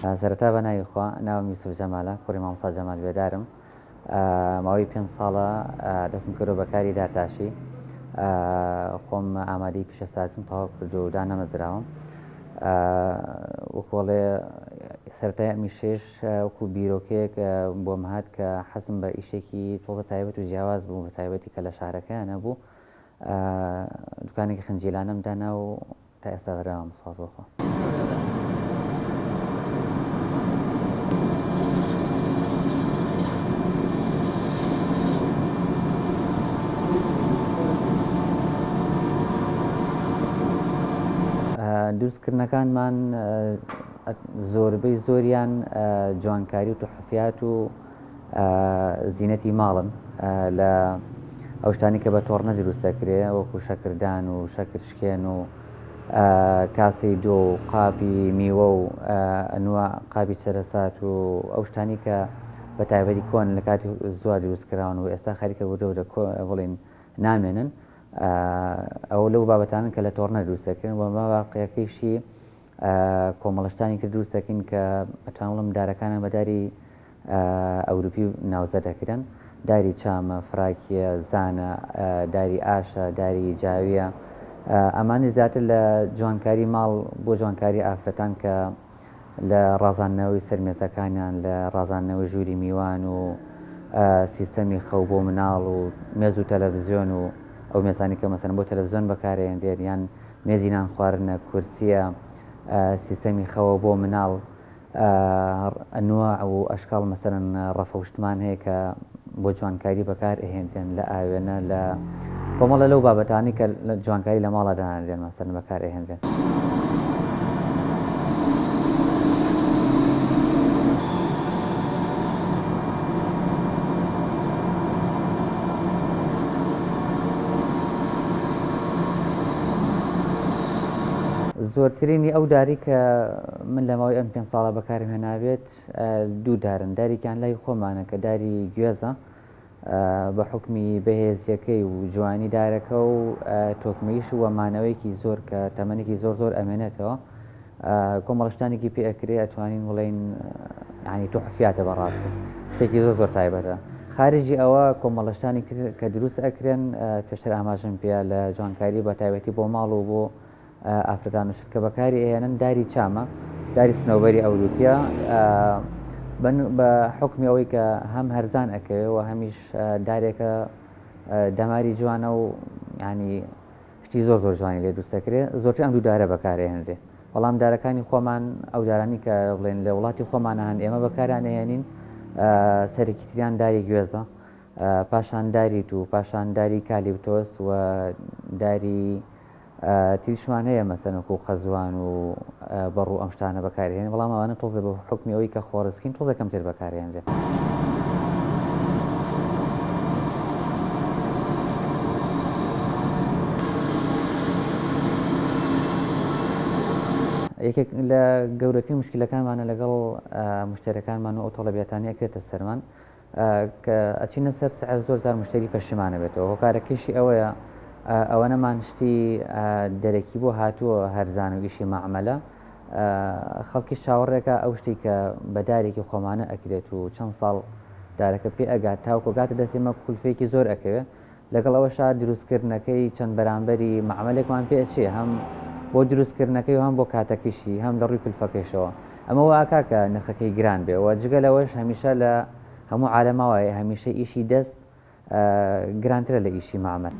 سەرەتا بە ناوی خوا، ناوم یوسف جەمالە، کوڕی مامۆستا جەمال بێدارم. ماوەی پێنج ساڵە دەستم کردووە بە کاری دارتاشی. خۆم ئامادەی پیشەسازیم تەواو کردووە و دانەمەزراوم. وەکۆڵێ سەرەتای ئەم ئیشەیش وەکو بیرۆکەیەک بۆم هات کە حەزم بە ئیشێکی تۆزە تایبەت و جیاواز بوو، بە تایبەتی کە لە شارەکەیان نەبوو. دوکانێکی خنجیلانەم دانا و تا ئێستا بەردەوامم سوپاس بۆ خوا. دروستکردنەکانمان زۆربەی زۆریان جوانکاری و تحفیات و زینەتی ماڵن لە ئەو شتانی کە بە تۆڕنە دروست دەکرێ وەکو شەکردان و شەکر شکێن و کاسەی دۆ و قاپی میوە و ئەنوا قاپی چەرەسات و ئەو شتانی کە بە تایبەتی کۆن لە کاتی زووە دروست کراون و ئێستا خەریکە وردە وردە بڵین نامێنن ئەوە لەو بابەتانن کە لە تۆڕنە دروست دەکرێن و باقیەکەیشی کۆمەڵە شتانی تر دروست دەکەین کە ئەتوانم بڵێم دارەکانیان بە داری ئەوروپی ناوزەد دەکرێن، داری چامە، فراکیە، زانە، داری ئاشە، داری جاویە، ئەمانەش زیاتر لە جوانکاری ماڵ بۆ جوانکاری ئافرەتان کە لە ڕازاندنەوەی سەر مێزەکانیان، لە ڕازاندنەوەی ژووری میوان و سیستەمی خەو بۆ مناڵ و مێز و تەلەڤزیۆن و ئەو مێزانەی کە مەسەلەن بۆ تەلەڤزیۆن بەکارئەهێنرێن یان مێزی نان خواردنە، کورسیە، سیستەمی خەوە بۆ مناڵ، ئەنواع و ئەشکاڵ مەسەلەن ڕەفەوشتمان هەیە کە بۆ جوانکاری بەکار ئەهێنرێن لە ئاوێنە لە کۆمەڵە لەو بابەتانەی کە لە جوانکاری لە ماڵا دانانرێن مەسەلەن بەکار ئەهێنرێن. زۆرترینی ئەو داری کە من لە ماوەی ئەم پێنج ساڵە بەکارم هێنابێت دوو دارن، دارێکیان لای خۆمانە کە داری گوێزە بە حوکمی بەهێزیەکەی و جوانی دارەکە و تۆکمەیش و مانەوەیەکی زۆر کە تەمەنێکی زۆر زۆر ئەمێنێتەوە کۆمەڵە شتانێکی پێ ئەکرێ ئەتوانین بڵێین یانی توحفیاتە بەڕاستی شتێکی زۆر زۆر تایبەتە خارجی ئەوە کۆمەڵە شتانی تر کە دروست ئەکرێن پێشتر ئاماژەم پێ لە جوانکاری بە تایبەتی بۆ ماڵ و بۆ ئافرەتان و شت کە بەکاری ئەهێنن داری چامە داری سنەوبەری ئەوروپیە بە حکمی ئەوەی کە هەم هەرزان ئەکەوێ و هەمیش دارێکە دەماری جوانە و ینی شتی زۆر زۆر جوانی لێ دروست دەکرێ زۆرتر ئەم دوو دارە بەکارئەهێنرێ بەڵام دارەکانی خۆمان ئەو دارانی کە بڵێن لە وڵاتی خۆمانە هەن ئێمە بەکاریان ئەهێنین سەرەکیتریان داری گوێزە پاشان داری توو پاشان داری کالیبتۆس و داری تریشمان هەیە مەسەن وەکو قەزوان و بەڕوو ئەم شتانە بەکارهێنین بەڵام ئەوانە تۆزێ بە حوکمی ئەوەی کە خۆڕسکین تۆزێ کەمتر بەکارهێنرێن. یەکێک لە گەورەترین مشکلەکانمانە لەگەڵ مشتەرەکانمان و ئەو تەڵەبیاتانەی ئەکرێتە سەرمان کە ئەچینە سەر سعر زۆر جار مشتری پەشیمان ئەبێتەوە هۆکارەکەیشی ئەوەیە ئەوەنەمان شتی دەرەکی بۆ هاتووە هەرزان و ئیشی مەعمەلە خەڵکیش چاوەڕێکە ئەو شتی کە بە دارێکی خۆمانە ئەکرێت و چەند ساڵ دارەکە پێ ئەگات تاوکۆ گاتە دەستی مە کولفێکی زۆر ئەکەوێ لەگەڵ ئەوەشا دروستکردنەکەی چەند بەرامبەری مەعمەلێکمان پێ ئەچێ هەم بۆ دروستکردنەکەی و هەم بۆ کاتەکەیشی هەم لە ڕووی کولفەکەیشەوە ئەمە وا ئەکا کە نرخەکەی گران بێ و جگە لەوەش هەمیشە لە هەموو عالەما وایە هەمیشە ئیشی دەست گرانترە لە ئیشی مەعمەل.